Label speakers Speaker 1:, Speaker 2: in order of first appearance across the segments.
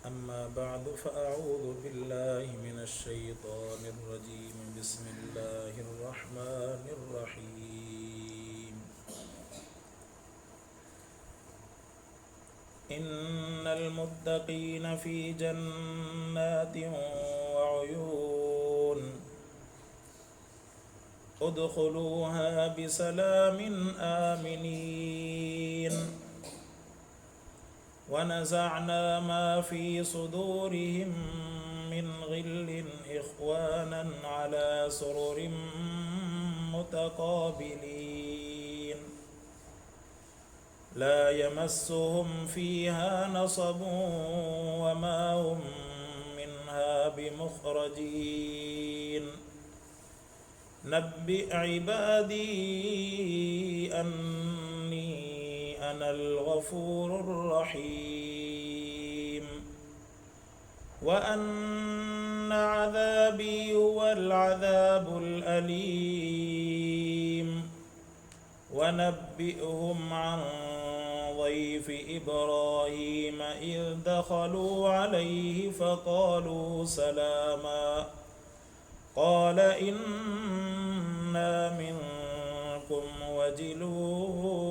Speaker 1: أما بعد فأعوذ بالله من الشيطان الرجيم بسم الله الرحمن الرحيم إن المتقين في جنات وعيون ادخلوها بسلام آمنين ونزعنا ما في صدورهم من غل إخوانا على سرر متقابلين لا يمسهم فيها نصب وما هم منها بمخرجين نبئ عبادي أني أنا الغفور الرحيم وأن عذابي هو العذاب الأليم ونبئهم عن ضيف إبراهيم إذ دخلوا عليه فقالوا سلاما قال إنا منكم وجلون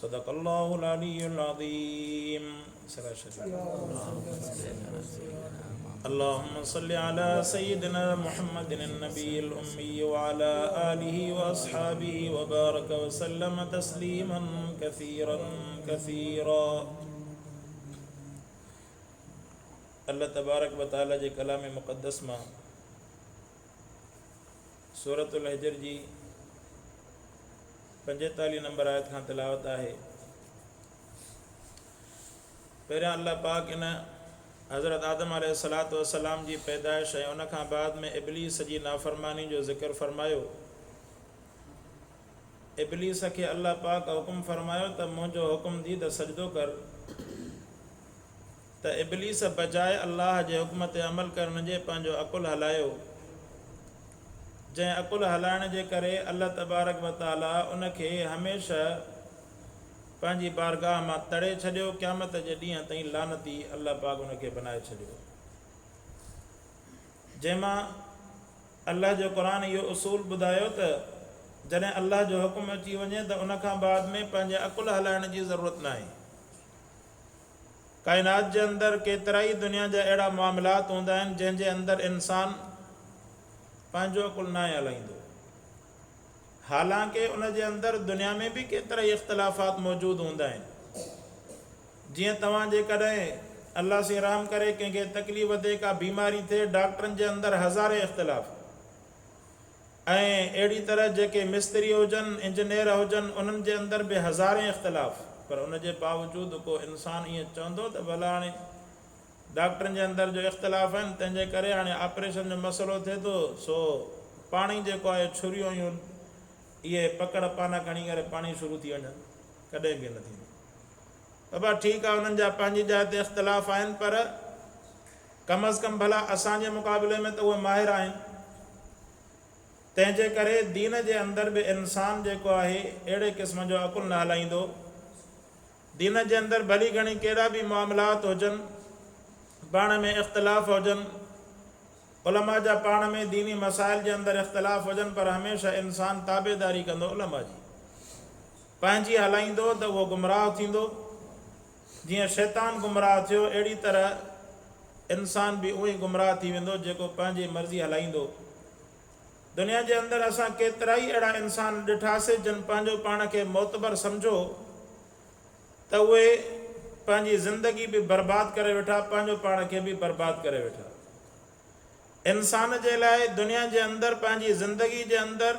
Speaker 1: صدق الله العلي العظيم اللهم صل على سيدنا محمد النبي الأمي وعلى آله وأصحابه وبارك وسلم تسليما كثيرا كثيرا الله تبارڪ و تعالي جي ڪلام مقدس مان سورة الحجر جي 45 نمبر آيت کان تلاوت آهي. پهريان الله پاڪ ان حضرت آدم عليه الصلوة والسلام جي پيدائش ۽ ان کان بعد ۾ ابليس جي نافرماني جو ذڪر فرمايو. ابليس کي الله پاڪ حڪم فرمايو ته منهنجو حڪم the ته سجدو ڪر ته ابليس بجاء الله جي حڪم تي عمل ڪرڻ جي پنهنجو عقل هلايو جنهن عقل هلائڻ جي ڪري الله تبارڪ و تعالي ان کي هميشه پنهنجي بارگاهه مان تڙي ڇڏيو قيامت جي ڏينهن تائين لعنتي الله پاڪ ان کي بنائي ڇڏيو جنهن مان الله جو قرآن اهو اصول ٻڌايو ته جڏهن الله جو حڪم اچي وڃي ته ان کان بعد ۾ پنهنجي عقل هلائڻ جي ضرورت ناهي. ڪائنات جي اندر ڪيترائي دنيا جا اهڙا معاملات هوندا آهن جنهن جي اندر انسان پنهنجو عقل ناهي هلائيندو. حالانڪه ان جي اندر دنيا ۾ به ڪيترائي اختلافات موجود هوندا آهن. جيئن توهان جيڪڏهن الله سين رحم ڪري ڪنهن کي تڪليف ٿئي ڪا بيماري ٿئي ڊاڪٽرن جي اندر هزارين اختلاف ۽ اهڙي طرح جيڪي مستري هجن انجنيئر هجن انهن جي اندر به هزارين اختلاف پر ان جي باوجود ڪو انسان ائين چوندو ته ڀلا هاڻي ڊاڪٽرن جي اندر جو اختلاف آهن تنهن جي ڪري هاڻي آپريشن جو مسئلو ٿئي ٿو سو پاڻ ئي جيڪو آهي ڇريون ۽ اهي پڪڙ پانا کڻي ڪري پاڻ ئي شروع ٿي وڃن ڪڏهن به نه ٿيندو. بابا ٺيڪ آ انهن جا پنهنجي جاء تي اختلاف آهن پر ڪم از ڪم ڀلا اسان جي مقابلي ۾ ته اهي ماهر آهن. تنهن جي ڪري دين جي اندر به انسان جيڪو آهي اهڙي قسم جو عقل نه هلائيندو. دين جي اندر ڀلي گهڻي ڪيڏا به معاملات هجن، پاڻ ۾ اختلاف هجن، علماء جا پاڻ ۾ ديني مسائل جي اندر اختلاف هجن پر هميشه انسان تابعداري ڪندو علماء جي. پنهنجي هلائيندو ته اهو گمراهه ٿيندو. جيئن شيطان گمراهه ٿيو اهڙي طرح انسان به اونئي گمراهه ٿي ويندو جيڪو پنهنجي مرضي هلائيندو. دنيا جي اندر اسان ڪيترائي اهڙا انسان ڏٺاسي جن پنهنجو پاڻ کي معتبر سمجهو ته اهي پنهنجي زندگي به برباد ڪري ويٺا پنهنجو پاڻ کي به برباد ڪري ويٺا. انسان جي لاء دنيا جي اندر پنهنجي زندگي جي اندر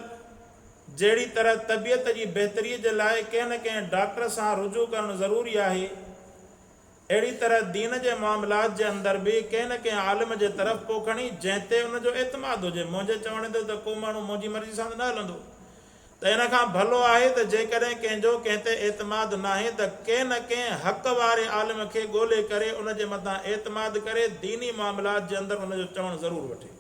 Speaker 1: جهڙي طرح طبيعت جي بهتري جي لاء ڪنهن نه ڪنهن ڊاڪٽر سان رجوع ڪرڻ ضروري آهي اهڙي طرح دين جي معاملات جي اندر به ڪنهن نه ڪنهن عالم جي طرف پوء کڻي جنهن تي ان جو اعتماد هجي منهنجي چوڻ تي ته ڪو ماڻهو منهنجي مرضي سان ته نه هلندو ته ان کان ڀلو آهي ته جيڪڏهن ڪنهن جو ڪنهن تي اعتماد ناهي ته ڪنهن نه ڪنهن حق واري عالم کي ڳولي ڪري ان جي مٿان اعتماد ڪري ديني معاملات جي اندر ان جو چوڻ ضرور وٺي.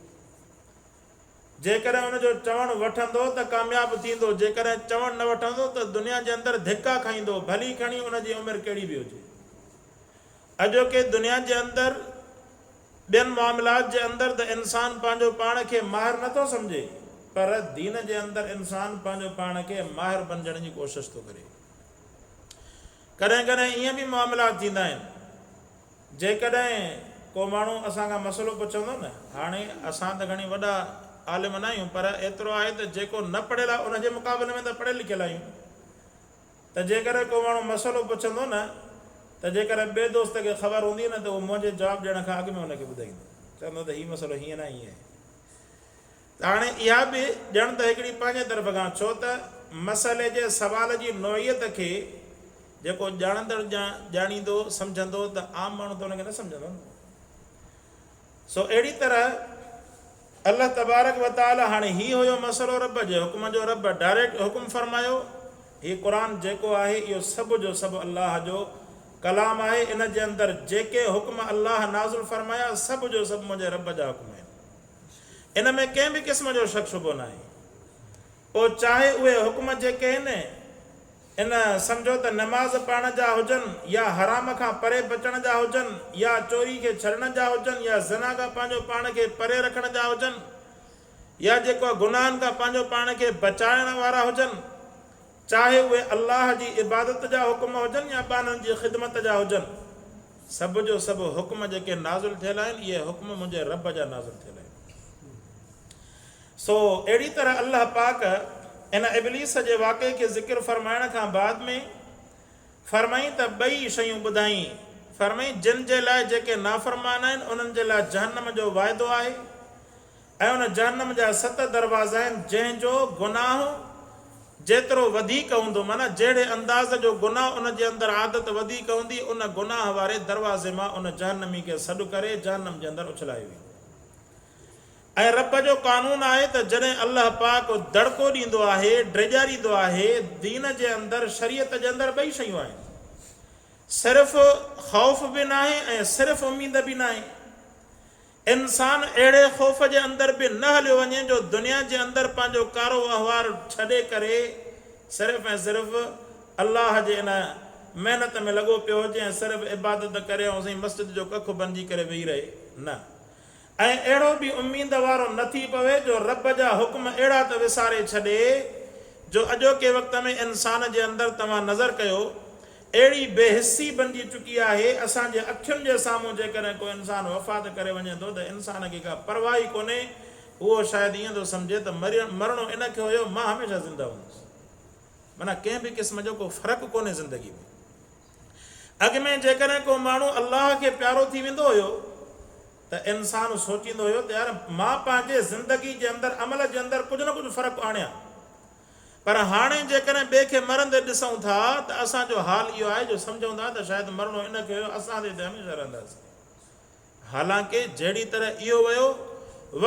Speaker 1: جيڪڏهن ان جو چوڻ وٺندو ته ڪامياب ٿيندو، جيڪڏهن چوڻ نه وٺندو ته دنيا جي اندر ڌڪا کائيندو، ڀلي کڻي ان جي عمر ڪهڙي به هجي. اڄوڪي دنيا جي اندر ٻين معاملات جي اندر ته انسان پنهنجو پاڻ کي ماهر نه ٿو سمجهي پر دين جي اندر انسان پنهنجو پاڻ کي ماهر بنجڻ جي ڪوشش ٿو ڪري. ڪڏهن ڪڏهن ائين به معاملات ٿيندا آهن جيڪڏهن ڪو ماڻهو اسان کان مسئلو پڇندو نه هاڻي اسان ته گهڻي وڏا عالم نه آهيون پر ايترو آهي ته جيڪو نه پڙهيل آهي ان جي مقابلي ۾ ته پڙهيل لکيل آهيون ته جيڪڏهن ڪو ماڻهو مسئلو پڇندو نه ته جيڪڏهن ٻئي دوست کي خبر هوندي نه ته اهو منهنجي جواب ڏيڻ کان اڳ ۾ ان کي ٻڌائيندو چوندو ته هي مسئلو هيئن نه هيئن آهي ته هاڻي اها به ڄڻ ته هڪڙي پنهنجي طرف کان ڇو ته مسئلي جي سوال جي نوعيت کي جيڪو ڄاڻندڙ ڄاڻيندو سمجهندو ته عام ماڻهو ته ان کي نه سمجهندو نه. سو اهڙي طرح الله تبارڪ و تعالي هاڻي هي هيو مسئلو رب جي حڪم جو رب ڊائريڪٽ حڪم فرمايو هي قرآن جيڪو آهي اهو سڀ جو سڀ الله جو ڪلام آهي ان جي اندر جيڪي حڪم الله نازل فرمايا سڀ جو سڀ منهنجي رب جا حڪم آهن ان ۾ ڪنهن به قسم جو شڪ شبهو ناهي پوء چاهي اهي حڪم جيڪي آهن ان سمجهو ته نماز پڙهڻ جا هجن يا حرام کان پري بچڻ جا هجن يا چوري کي ڇڏڻ جا هجن يا زنا کان پنهنجو پاڻ کي پري رکڻ جا هجن يا جيڪو گناهن کان پنهنجو پاڻ کي بچائڻ وارا هجن چاهي اهي الله جي عبادت جا حڪم هجن يا ٻانهن جي خدمت جا هجن سڀ جو سڀ حڪم جيڪي نازل ٿيل آهن اهي حڪم منهنجي رب جا نازل ٿيل آهن. سو اهڙي طرح الله پاڪ ان ابليس جي واقعي کي ذڪر فرمائڻ کان بعد ۾ فرمائين ته ٻئي شيون ٻڌائين، فرمائين جن جي لاء جيڪي نافرمان آهن انهن جي لاء جهنم جو وعدو آهي ۽ ان جهنم جا ست دروازا آهن جنهن جو گناهه جيترو وڌيڪ هوندو معنيٰ جهڙي انداز جو گناهه ان جي اندر عادت وڌيڪ هوندي ان گناهه واري دروازي مان ان جهنمي کي سڏ ڪري جهنم جي اندر اڇلايو ويندو. ۽ رب جو قانون آهي ته جڏهن الله پاڪ دڙڪو ڏيندو آهي، ڊيڄاريندو آهي، دين جي اندر، شريعت جي اندر ٻئي شيون آهن. صرف خوف به ناهي ۽ صرف اميد به ناهي. انسان اهڙي خوف جي اندر به نه هليو وڃي جو دنيا جي اندر پنهنجو ڪارو وهنوار ڇڏي ڪري صرف ۽ صرف الله جي ان محنت ۾ لڳو پيو هجي ۽ صرف عبادت ڪري ۽ سائين مسجد جو ڪک بنجي ڪري ويهي رهي. نه. ۽ اهڙو به اميد وارو نه ٿي پوي جو رب جا حڪم اهڙا ته وساري ڇڏي جو اڄوڪي وقت ۾ انسان جي اندر توهان نظر ڪيو اهڙي بي حسي بنجي چڪي آهي اسان جي اکين جي سامهون جيڪڏهن ڪو انسان وفات ڪري وڃي ٿو ته انسان کي ڪا پرواهه ئي ڪونهي اهو شايد ائين ٿو سمجهي ته مرڻو ان کي هيو مان هميشه زنده هوندس معنيٰ ڪنهن به قسم جو ڪو فرق ڪونهي زندگي ۾. اڳ ۾ جيڪڏهن ڪو ماڻهو الله کي پيارو ٿي ويندو هيو ته انسان سوچيندو هيو ته يار مان پنهنجي زندگي جي اندر عمل جي اندر ڪجهه نه ڪجهه فرق آڻيان پر هاڻي جيڪڏهن ٻئي کي مرندي ڏسون ٿا ته اسان جو حال اهو آهي جو سمجهون ٿا ته شايد مرڻو ان کي هيو اسان ته هتي هميشه رهنداسين حالانڪه جهڙي طرح اهو ويو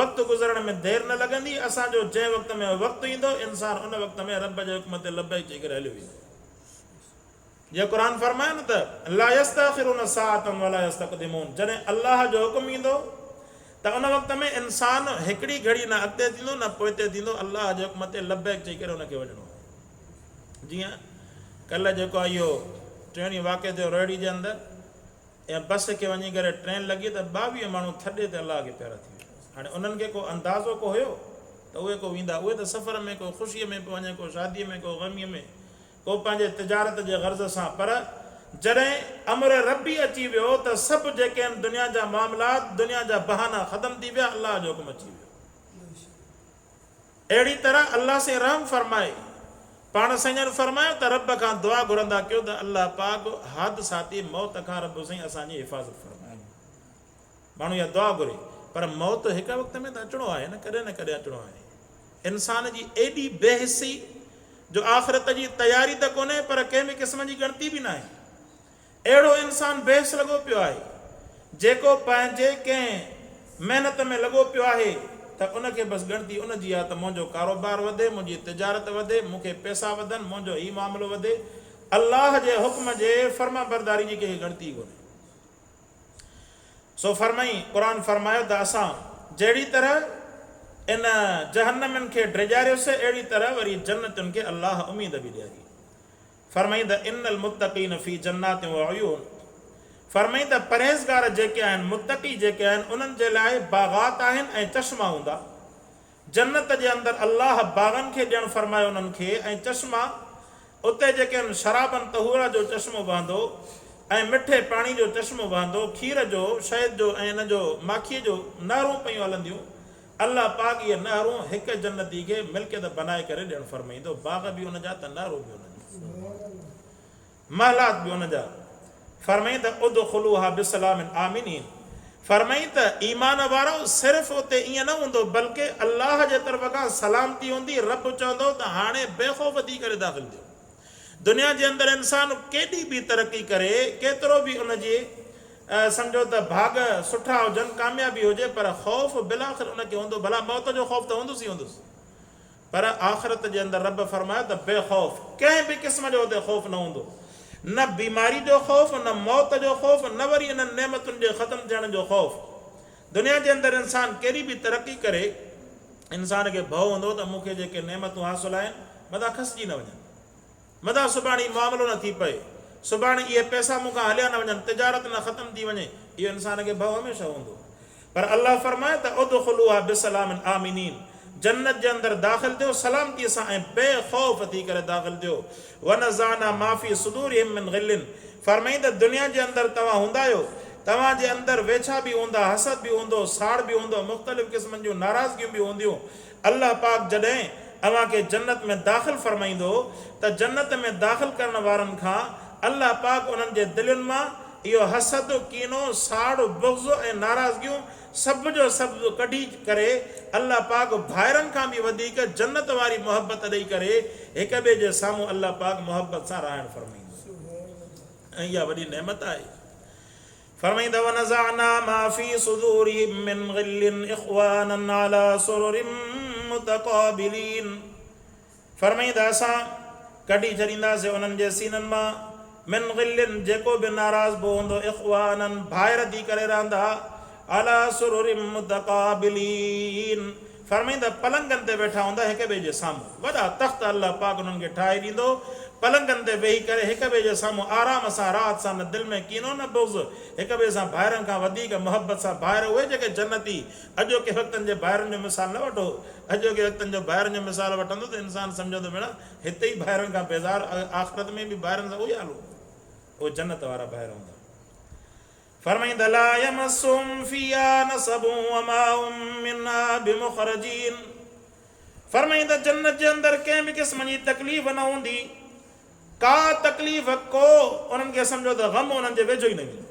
Speaker 1: وقت گذرڻ ۾ دير نه لڳندي اسان جو جنهن وقت ۾ وقت ايندو انسان ان وقت ۾ رب جي حڪم تي لبيڪ چئي ڪري هليو ويندو. جيئن قرآن فرمايو نه ته لا يستاخرون ساعة ولا يستقدمون جڏهن الله جو حڪم ايندو ته ان وقت ۾ انسان هڪڙي گهڙي نه اڳتي ٿيندو نه پوئتي ٿيندو الله جي حڪم تي لبيڪ چئي ڪري ان کي وڃڻو آهي جيئن ڪلهه جيڪو آهي اهو ٽيون ڏينهن واقع ٿيو روهڙي جي اندر يا بس کي وڃي ڪري ٽرين لڳي ته 22 ماڻهو ٿڏي تي الله کي پيارا ٿي ويا هاڻي انهن کي ڪو اندازو ڪو هيو ته اهي ڪو ويندا اهي ته سفر ۾ ڪو خوشي ۾ پيو وڃي ڪو شادي ۾ ڪو غمي ۾ ڪو پنهنجي تجارت جي غرض سان پر جڏهن امر ربي اچي ويو ته سڀ جيڪي آهن دنيا جا معاملات دنيا جا بهانا ختم ٿي ويا الله جو حڪم اچي ويو. اهڙي طرح الله سائين رحم فرمائي پاڻ سائين جن فرمايو ته رب کان دعا گهرندا ڪيو ته الله پاڪ حادثاتي موت کان رب سائين اسان جي حفاظت فرمائي. ماڻهو اها دعا گهري پر موت هڪ وقت ۾ ته اچڻو آهي نه ڪڏهن نه ڪڏهن اچڻو آهي. انسان جي ايڏي بي حسي جو آخرت جي تياري ته ڪونهي پر ڪنهن به قسم جي ڳڻتي به ناهي. اهڙو انسان بي حس لڳو پيو آهي جيڪو پنهنجي ڪنهن محنت ۾ لڳو پيو آهي ته ان کي بس ڳڻتي ان جي آهي ته منهنجو ڪاروبار وڌي، منهنجي تجارت وڌي، مون کي پئسا وڌن، منهنجو هي معاملو وڌي. الله جي حڪم جي فرمانبرداري جي ڪنهن کي ڳڻتي ئي ڪونهي. سو فرمائين، قرآن فرمايو ته اسان جهڙي طرح ان جهنمين کي ڊيڄاريوسي اهڙي طرح وري جنتين کي الله اميد به ڏياري. فرمائين ته ان المتقين في جنات وعيون فرمائين ته پرهيزگار جيڪي آهن، متقي جيڪي آهن، انهن جي لاء باغات آهن ۽ چشما هوندا. جنت جي اندر الله باغن کي ڏيڻ فرمايو انهن کي ۽ چشما اتي جيڪي آهن شرابا طهورا جو چشمو وهندو ۽ مٺي پاڻي جو چشمو وهندو، کير جو، شهد جو ۽ ان جو ماکيء جو نهرون پيون هلنديون. الله پاڪ اهي نهرون هڪ جنتي کي ملڪيت بنائي ڪري ڏيڻ فرمائيندو، باغ به ان جا ته نهرون به ان جون، محلات به ان جا. فرمائين ته ادخلوها بسلام آمنين، فرمائين ته ايمان وارؤ صرف اتي ائين نه هوندو بلڪه الله جي طرف کان سلامتي هوندي، رب چوندو ته هاڻي بي خوف ٿي ڪري داخل ٿيو. دنيا جي اندر انسان ڪيڏي به ترقي ڪري، ڪيترو به ان جي سمجهو ته ڀاڳ سٺا هجن، ڪاميابي هجي، پر خوف بالاخر ان کي هوندو، ڀلا موت جو خوف ته هوندس ئي هوندس، پر آخرت جي اندر رب فرمايو ته بي خوف، ڪنهن به قسم جو اتي خوف نه هوندو، نه بيماري جو خوف، نه موت جو خوف، نه وري انهن نعمتن جي ختم ٿيڻ جو خوف. دنيا جي اندر انسان ڪيڏي به ترقي ڪري، انسان کي ڀؤ هوندو ته مون کي جيڪي نعمتون حاصل آهن، متان کسجي نه وڃن. متان سڀاڻي هي معاملو نه ٿي پئي، سڀاڻي اهي پئسا مون کان هليا نه وڃن، تجارت نه ختم ٿي وڃي، اهو انسان کي ڀؤ هميشه هوندو. پر الله فرمايو ته ادخلوها بسلام آمنين، جنت جي اندر داخل ٿيو سلامتيء سان ۽ بي خوف ٿي ڪري داخل ٿيو. ونزعنا ما في صدورهم من غل، فرمائين ته دنيا جي اندر توهان هوندا آهيو، توهان جي اندر ويڇا به هوندا، حسد به هوندو، ساڙ به هوندو، مختلف قسمن جون ناراضگيون به هونديون، الله پاڪ جڏهن اوهان کي جنت ۾ داخل فرمائيندو ته جنت ۾ داخل ڪرڻ وارن کان الله پاڪ انهن جي دلين مان اهو حسد، ڪينو، ساڙ، بغض ۽ ناراضگيون سڀ جو سڀ ڪڍي ڪري الله پاڪ ڀائرن کان به وڌيڪ جنت واري محبت ڏئي ڪري هڪ ٻئي جي سامهون الله پاڪ محبت سان رهائڻ فرمائيندو ۽ اها وڏي نعمت آهي. فرمائيندا ونزعنا ما في صدورهم من غل اخوانا علي سرر متقابلين فرمائيندا اسان ڪڍي ڇڏينداسين انهن جي سينن مان من غل جيڪو به ناراض به هوندو اخوانا ڀائر ٿي ڪري رهندا علي سرر متقابلين فرمائيندا پلنگن تي ويٺا هوندا هڪ ٻئي جي سامهون وڏا تخت الله پاڪ انهن کي ٺاهي ڏيندو پلنگن تي ويهي ڪري هڪ ٻئي جي سامهون آرام سان راحت سان نه دل ۾ ڪينو نه بغض هڪ ٻئي سان ڀائرن کان وڌيڪ محبت سان ڀائر اهي جيڪي جنتي اڄوڪي وقتن جي ڀائرن جو مثال نه وٺو اڄوڪي وقتن جو ڀائرن جو مثال وٺندو ته انسان سمجهندو ڀيڻا هتي ئي ڀائرن کان بيزار آخرت ۾ به ڀائرن سان اهو ئي حال هوندو اهي جنت وارا ڀائر هوندا. فرمائيندا لا يمسهم فيها نصب وما هم منها بمخرجين فرمائيندا جنت جي اندر ڪنهن به قسم جي تڪليف نه هوندي ڪا تڪليف ڪو انهن کي سمجهو ته غم انهن جي ويجهو ئي نه ويندو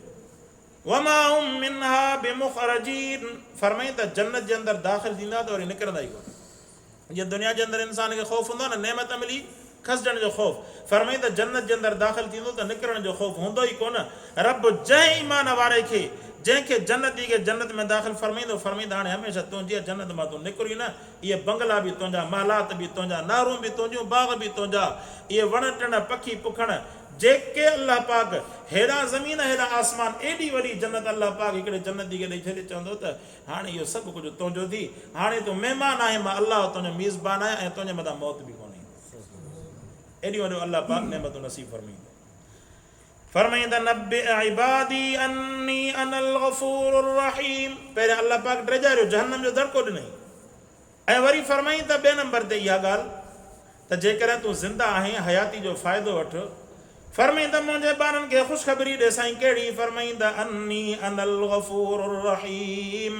Speaker 1: وما هم منها بمخرجين فرمائيندا جنت جي اندر داخل ٿيندا ته وري نڪرندا ئي ڪونه جيئن دنيا جي اندر انسان کي خوف هوندو آهي نه نعمت ملي کسجڻ جو خوف، فرمائين ته جنت جي اندر داخل ٿيندو ته نڪرڻ جو خوف هوندو ئي ڪونه، رب جنهن ايمان واري کي جنهن کي جنتي کي جنت ۾ داخل فرمائيندو، فرمائين ته هاڻي هميشه تنهنجي آهي جنت مان تون نڪر ئي نه، اهي بنگلا به تنهنجا، محلات به تنهنجا، نهرون به تنهنجون، باغ به تنهنجا، اهي وڻ ٽڻ، پکي پکڻ، جيڪي الله پاڪ هيڏانهن زمين هيڏانهن آسمان ايڏي وڏي جنت الله پاڪ هڪڙي جنتي کي ڏئي ڇڏي چوندو ته هاڻي اهو سڀ ڪجهه تنهنجو ٿي، هاڻي تون مهمان آهين، مان الله تنهنجو ميزبان آهيان ۽ تنهنجي مٿان موت به ڪونه ايندو. ايڏيون وڏيون الله پاڪ نعمتون نصيب فرمائيندو. فرمائيندا نبئ عبادي اني انا الغفور الرحيم پهريان الله پاڪ ڊيڄاريو جهنم جو دڙڪو ڏنائين ۽ وري فرمائين ته ٻئي نمبر تي اها ڳالهه ته جيڪڏهن تون زنده آهين حياتي جو فائدو وٺ. فرمائين ته منهنجي ٻانهن کي خوشخبري ڏي سائين ڪهڙي؟ فرمائين ته اني انا الغفور الرحيم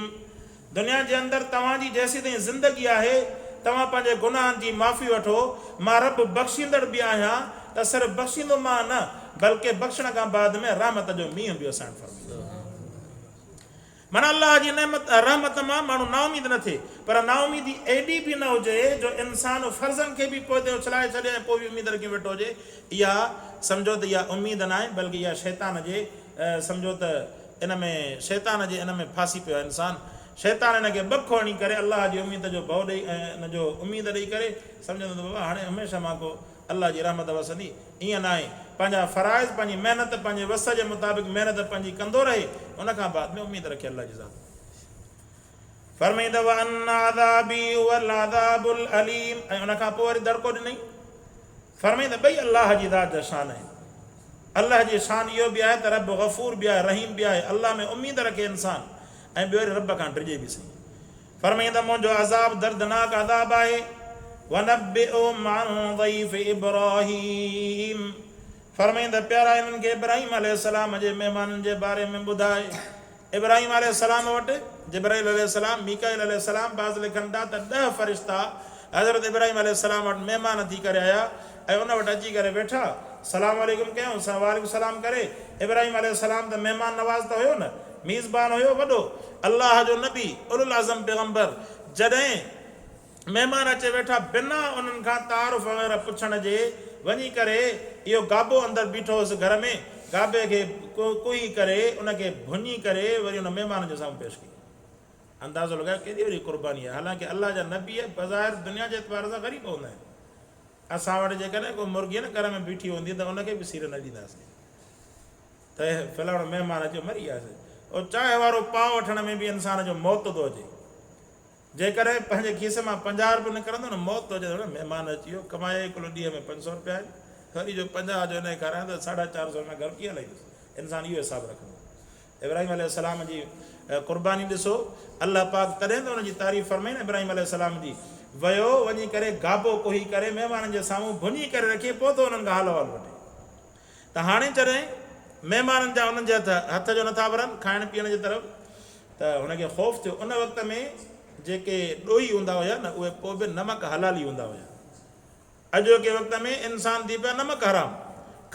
Speaker 1: دنيا جي اندر توهان جي جيسيتائين زندگي آهي توهان پنهنجي گناهن جي معافي وٺو مان رب بخشيندڙ به آهيان ته صرف بخشيندو مان نه بلڪه بخشڻ کان بعد ۾ رحمت جو مينهن به وسائڻ فرمائيندو. معنيٰ الله جي نعمت ۽ رحمت مان ماڻهو نااميد نه ٿئي، پر نااميدي ايڏي به نه هجي جو انسان فرضن کي به پوئتي اڇلائي ڇڏي ۽ پوء به اميد رکيون ويٺو هجي، اها سمجهو ته اها اميد ناهي بلڪه اها شيطان جي سمجهو ته ان ۾ شيطان جي ان ۾ ڦاسي پيو آهي انسان، شيطان ان کي ٻک هڻي ڪري الله جي اميد جو ڀؤ ڏئي ۽ ان جو اميد ڏئي ڪري سمجهندو ته بابا هاڻي هميشه مان ڪو الله جي رحمت وسندي، ائين ناهي، پنهنجا فرائض پنهنجي محنت پنهنجي وس جي مطابق محنت پنهنجي ڪندو رهي ان کان بعد ۾ اميد رکي الله جي ذات ۾. فرمائين ته وان عذابي هو العذاب الاليم ۽ ان کان پوء وري دڙڪو ڏنائين. فرمائين ته ٻئي الله جي ذات جا شان آهن. الله جي شان اهو به آهي ته رب غفور به آهي رحيم به آهي الله ۾ اميد رکي انسان ۽ ٻيو وري رب کان ڊڄي به سهي. فرمائين ته منهنجو عذاب دردناڪ عذاب آهي. ونبئهم عن ضيف ابراهيم فرمائين ته پيارا انهن کي ابراهيم عليه السلام جي مهمانن جي باري ۾ ٻڌاء. ابراهيم عليه السلام وٽ جبرائيل عليه السلام، ميڪائيل عليه السلام بعض لکن ٿا ته ڏهه فرشتا حضرت ابراهيم عليه السلام وٽ مهمان ٿي ڪري آيا ۽ ان وٽ اچي ڪري ويٺا، سلام عليڪم ڪيائون، سائين وعليڪم السلام ڪري، ابراهيم عليه السلام ته مهمان نواز ته هيو نه، ميزبان هيو وڏو، الله جو نبي، اولوالعزم پيغمبر، جڏهن. مهمان اچي ويٺا، بنا انهن کان تعارف وغيره پڇڻ جي وڃي ڪري اهو گابو اندر بيٺو هوس گهر ۾، گابي کي ڪوهي ڪري ان کي ڀڃي ڪري وري ان مهمانن جي سامهون پيش ڪئي. اندازو لڳايو ڪيڏي وڏي قرباني آهي، حالانڪه الله جا نبي بظاهر دنيا جي اعتبار سان غريب هوندا آهن. اسان وٽ جيڪڏهن ڪو مرغي نه گهر ۾ بيٺي هوندي ته ان کي به سير نه ڏينداسين ته فلاڻو مهمان اچيو مري وياسين. اهو چانهه وارو پاء وٺڻ ۾ به انسان جو موت ٿو اچي. جيڪڏهن پنهنجي کيسي مان 50 روپيو نڪرندو نه موت ٿو اچي ته مهمان اچي ويو ڪمايا ئي هڪڙو ڏينهن ۾ 500 روپيا آهن وري جو 50 جو هن کي کارايان ته ساڍا چار سو ۾ گهر ڪيئن هلائيندس انسان اهو حساب رکندو. ابراهيم عليه السلام جي قرباني ڏسو الله پاڪ تڏهن ته ان جي تعريف فرمائي نه ابراهيم عليه السلام جي ويو وڃي ڪري گابو ڪوهي ڪري مهمانن جي سامهون ڀڃي ڪري رکي پوء ٿو انهن کان حال احوال وٺي ته هاڻي جڏهن مهمانن جا انهن جي هٿ هٿ جو نٿا ورن کائڻ پيئڻ جي طرف ته هن کي خوف ٿيو. ان وقت ۾ جيڪي ڏوهي هوندا هيا نه اهي پوء به نمڪ حلالي هوندا هيا. اڄوڪي وقت ۾ انسان ٿي پيا نمڪ حرام.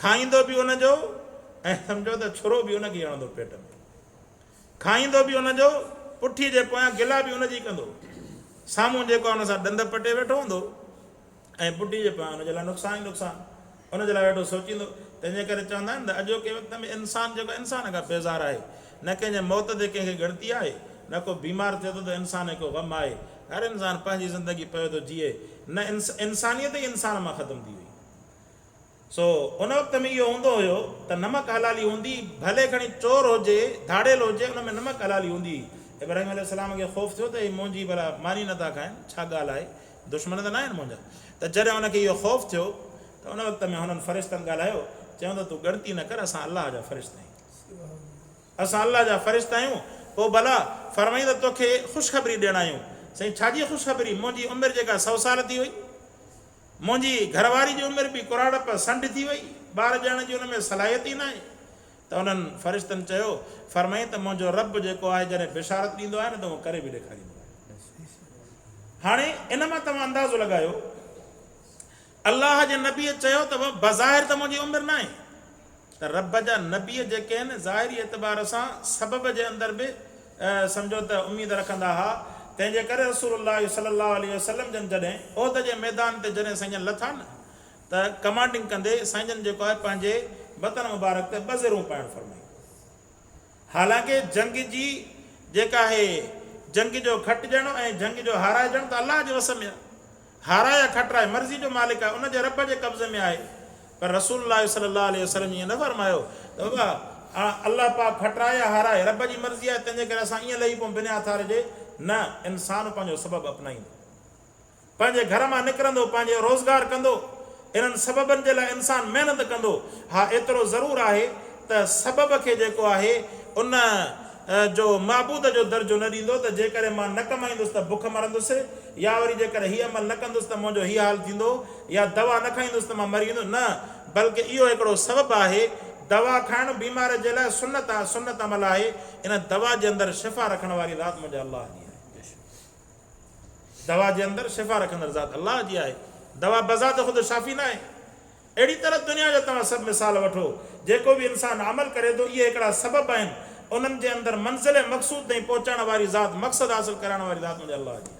Speaker 1: کائيندو به ان جو ۽ سمجهو ته ڇرو به ان کي ئي هڻندو پيٽ ۾. کائيندو به ان جو، پٺي جي پويان گلا به ان جي ڪندو. سامهون جيڪو آهي ان سان ڏند پٽي ويٺو هوندو. ۽ پٺي جي پويان ان جي لاء نقصان ئي نقصان ان جي لاء ويٺو سوچيندو. تنهن جي ڪري چوندا آهن ته اڄوڪي وقت ۾ انسان جيڪو انسان کان بيزار آهي. نه ڪنهن جي موت تي ڪنهن کي ڳڻتي آهي، نه ڪو بيمار ٿئي ٿو ته انسان کي ڪو غم آهي. هر انسان پنهنجي زندگي پيو ٿو جيئي. نه انسانيت ئي انسان مان ختم ٿي وئي. سو ان وقت ۾ اهو هوندو هيو ته نمڪ حلالي هوندي، ڀلي کڻي چور هجي، ڌاڙيل هجي، ان ۾ نمڪ حلالي هوندي هئي. ابراهيم عليه السلام کي خوف ٿيو ته هي منهنجي ڀلا ماني نه ٿا کائن، ڇا ڳالهه آهي، دشمن ته ناهن منهنجا. ته جڏهن ان کي اهو خوف ٿيو ته ان وقت ۾ هنن فرشتن ڳالهايو، چيائون ته تون ڳڻتي نه ڪر، اسان الله جا فرشتا آهيون. اسان الله جا فرشتا آهيون. پوء ڀلا فرمائين ته توکي خوشخبري ڏيڻ آيون. سائين ڇا جي خوشخبري؟ منهنجي عمر جيڪا سئو سال ٿي وئي. منهنجي گهر واري جي عمر به ڪراڙپ سنڍ ٿي وئي، ٻار ڄڻڻ جي ان ۾ صلاحيت ئي ناهي. ته انهن فرشتن چيو، فرمائين ته منهنجو رب جيڪو آهي جڏهن بشارت ڏيندو آهي نه ته اهو ڪري به ڏيکاريندو آهي. هاڻي ان مان توهان اندازو لڳايو، الله جي نبيء چيو ته بظاهر ته منهنجي عمر ناهي، ته رب جا نبي جيڪي آهن ظاهري اعتبار سان سبب جي اندر به سمجهو ته اميد رکندا ها، تنهن جي ڪري رسول الله صلي الله عليه وسلم جن جڏهن احد جي ميدان تي جڏهن سائين جن لٿا نه ته ڪمانڊنگ ڪندي سائين جن جيڪو آهي پنهنجي بطن مبارڪ تي ٻه زرهون پائڻ فرمايون. حالانڪه جنگ جي جيڪا آهي جنگ جو کٽجڻ ۽ جنگ جو هارائجڻ ته الله جي وس ۾ آهي. هارائي يا کٽرائي مرضي جو مالڪ آهي، ان جي رب جي قبضي ۾ آهي. پر رسول الله صلي الله عليه وسلم ائين نه فرمايو ته بابا الله پاڪ کٽرائي يا هارائي رب جي مرضي آهي تنهنجي ڪري اسان ائين لهي پئون بنا هٿار جي، نه انسان پنهنجو سبب اپنائيندو. پنهنجي گهر مان نڪرندو، پنهنجي روزگار ڪندو، انهن سببن جي لاء انسان محنت ڪندو، ها ايترو ضرور آهي ته سبب کي جيڪو آهي ان جو معبود جو درجو نه ڏيندو ته جيڪڏهن مان نه ڪمائيندس ته بک مرندس يا وري جيڪڏهن هي عمل نه ڪندس ته منهنجو هي حال ٿيندو يا دوا نه کائيندس ته مان مري ويندس نه بلڪه اهو هڪڙو سبب آهي دوا کائڻ بيمار جي لاء سنت سنت عمل آهي ان دوا جي اندر شفا رکڻ واري ذات منهنجي الله جي آهي. دوا جي اندر شفا رکندڙ ذات الله جي آهي. دوا بذات خود شافي ناهي. اهڙي طرح دنيا جا توهان سڀ مثال وٺو، جيڪو به انسان عمل ڪري ٿو، اهي هڪڙا سبب آهن، انهن جي اندر منزل مقصود تائين پهچائڻ واري ذات، مقصد حاصل ڪرائڻ واري ذات منهنجي الله جي آهي.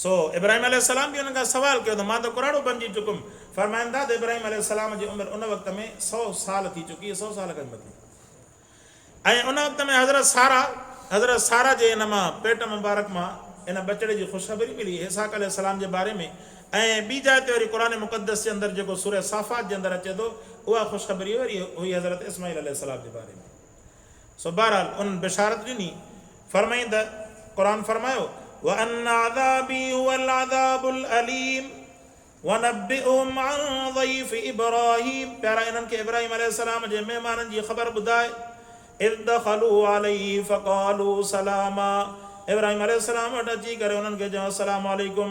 Speaker 1: سو ابراهيم عليه السلام به انهن کان سوال ڪيو ته مان ته ڪراڙو بنجي چڪم. فرمائن ٿا ته ابراهيم عليه السلام جي عمر ان وقت ۾ سئو سال ٿي چڪي هئي، سئو سال کان به مٿي. ۽ ان وقت ۾ حضرت ساره، حضرت ساره جي ان مان پيٽ مبارڪ مان ان ٻچڙي جي خوشخبري ملي، اسحاق عليه السلام جي باري ۾، ۽ ٻي جاء تي وري قرآن مقدس جي اندر جيڪو سوره صافات جي اندر اچي ٿو، اها خوشخبري وري هئي حضرت اسماعيل عليه السلام جي باري ۾. سو بهرحال انهن بشارت ڏني، فرمائين ته. قرآن فرمايو، وان عذابي هو العذاب الاليم ونبئهم عن ضيف ابراهيم پيارا انهن کي ابراهيم عليه السلام جي مهمانن جي خبر ٻڌاء، اذ دخلوا عليه فقالوا سلاما ابراهيم عليه السلام وٽ اچي ڪري انهن کي چيو السلام عليڪم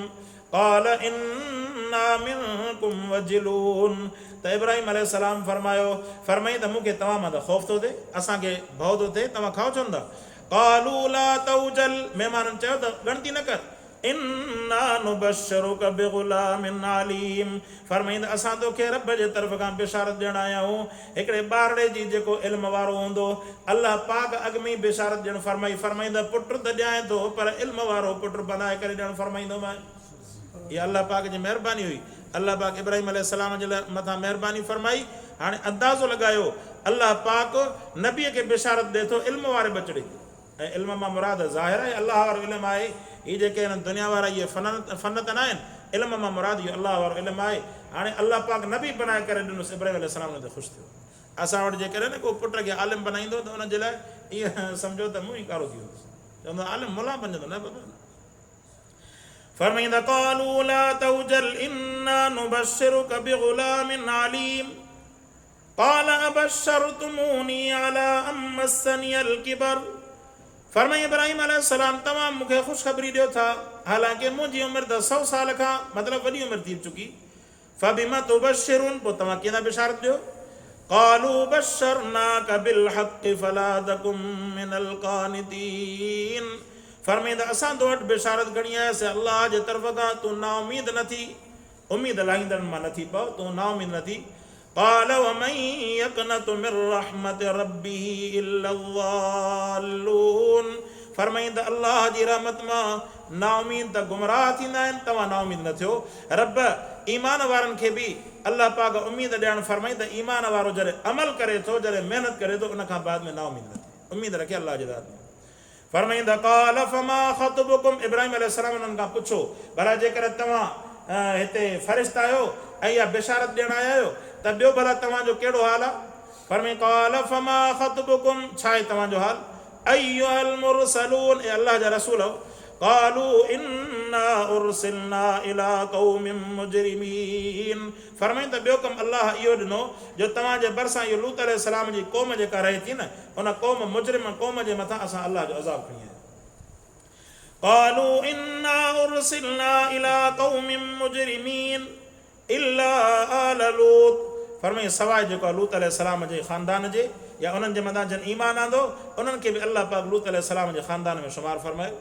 Speaker 1: قال انا منڪم وجلون ته ابراهيم عليه السلام فرمايو فرمائين ته مون کي توهان مان ته خوف ٿو ٿئي اسان کي ڀؤ ٿو ٿئي توهان کائو ڇو نٿا قالوا لا توجل مهمانن چيو ته ڳڻتي نه ڪر انا نبشرک بغلام عليم فرمائين ته اسان توکي رب جي طرف کان بشارت ڏيڻ آيا آهيون هڪڙي ٻارڙي جي جيڪو علم وارو هوندو. الله پاڪ اڳ ۾ ئي بشارت ڏيڻ فرمائي فرمائين ته پٽ ته ڏيانء ٿو پر علم وارو پٽ بنائي ڪري ڏيڻ فرمائيندومانء. اها الله پاڪ جي مهرباني هئي. الله پاڪ ابراهيم عليه السلام جي مٿان مهرباني فرمائي. هاڻي اندازو لڳايو الله پاڪ نبي کي بشارت ڏئي ٿو علم واري ٻچڙي جي. ۽ علم مان مراد ظاهر آهي الله وارو علم آهي، هي جيڪي هنن دنيا وارا اهي فن ته ناهن، علم مان مراد اهو الله وارو علم آهي، هاڻي الله پاڪ نبي بنائي ڪري ڏنس ابراهيم عليه السلام ان تي خوش ٿيو. اسان وٽ جيڪڏهن ڪو پٽ کي عالم بنائيندو ته ان جي لاء ائين سمجهو ته منهن ئي ڪارو ٿي ويندس، چوندو عالم ملان بنجندو نه بابا نه. فرمائيندا قالوا لا توجل انا نبشرک بغلام عليم. قال ابشرتموني علي ان مسني الڪبر فرمائي ابراهيم عليه السلام توهان مون کي خوشخبري ڏيو ٿا حالانڪه منهنجي عمر ته سئو سال کان مطلب وڏي عمر ٿي چڪي فبم تبشرون پوء توهان ڪيئن ٿا بشارت ڏيو قالوا بشرناک بالحق فلا تڪن من القانطين فرمائي ته اسان تو وٽ بشارت کڻي آياسين الله جي طرف کان تون نااميد نه ٿي اميد لاهيندڙن مان نه ٿي پؤ، تون نااميد نه ٿي. قال ومن يقنط من رحمت ربه الا الضالون فرمائين ته الله جي رحمت مان نااميد ته گمراهه ٿيندا آهن، توهان نااميد نه ٿيو. رب ايمان وارن کي به الله پاڪ اميد ڏيارڻ فرمائين ته ايمان وارو جڏهن عمل ڪري ٿو، جڏهن محنت ڪري ٿو، ان کان بعد ۾ نااميد نه ٿئي، اميد رکي الله جي ذات ۾. فرمائين ته قال فما خطبڪم ابراهيم عليه السلام انهن کان پڇيو ڀلا جيڪڏهن توهان هتي فرشتا آهيو ۽ اها بشارت ڏيڻ آيا آهيو ته ٻيو ڀلا توهان جو ڪهڙو حال آهي؟ فرمائين قال فما خطبڪم ڇا آهي توهان جو حال؟ ايها المرسلون اي الله جا رسولؤ قالوا انا ارسلنا الي قوم مجرمين فرمائين ته ٻيو ڪم الله اهو ڏنو جو توهان جي ڀرسان اهو لوط عليه السلام جي قوم جيڪا رهي ٿي نه ان قوم مجرم قوم جي مٿان اسان الله جو عذاب کڻي آيا آهيون. قالوا انا ارسلنا الي قوم مجرمين الا آل لوط فرمائين سواء جيڪو آهي لوط عليه السلام جي خاندان جي يا انهن جي مٿان جن ايمان آندو انهن کي به الله پاڪ لوط عليه السلام جي خاندان ۾ شمار فرمايو.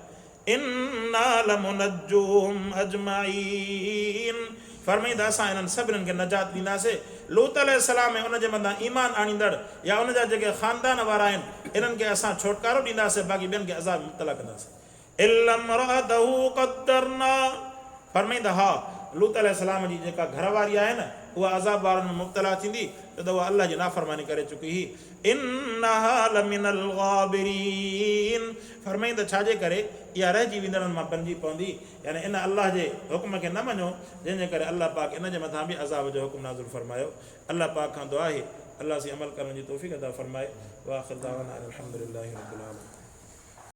Speaker 1: انا لمنجوهم اجمعين فرمائين ته اسان انهن سڀنن کي نجات ڏينداسين. لوط عليه السلام ۽ ان جي مٿان ايمان آڻيندڙ يا ان جا جيڪي خاندان وارا آهن انهن کي اسان ڇوٽڪارو ڏينداسين باقي ٻين کي عذاب ۾ مبتلا ڪنداسين. الا امرأته قدرنا فرمائين ته ها لوط عليه السلام جي جيڪا گهر واري آهي نه اها عذاب وارن ۾ مبتلا ٿيندي ڇو ته اها الله جي نافرماني ڪري چڪي هئي. انها لمن الغابرين فرمائين ته ڇا جي ڪري اها رهجي ويندڙن مان بنجي پوندي يعني ان الله جي حڪم کي نه مڃيو جنهن جي ڪري الله پاڪ ان جي مٿان به عذاب جو حڪم نازل فرمايو الله پاڪ کان دعا آهي الله سين عمل ڪرڻ جي توفيق عطا فرمائي واخر دعوانا ان الحمدلله رب العالمين.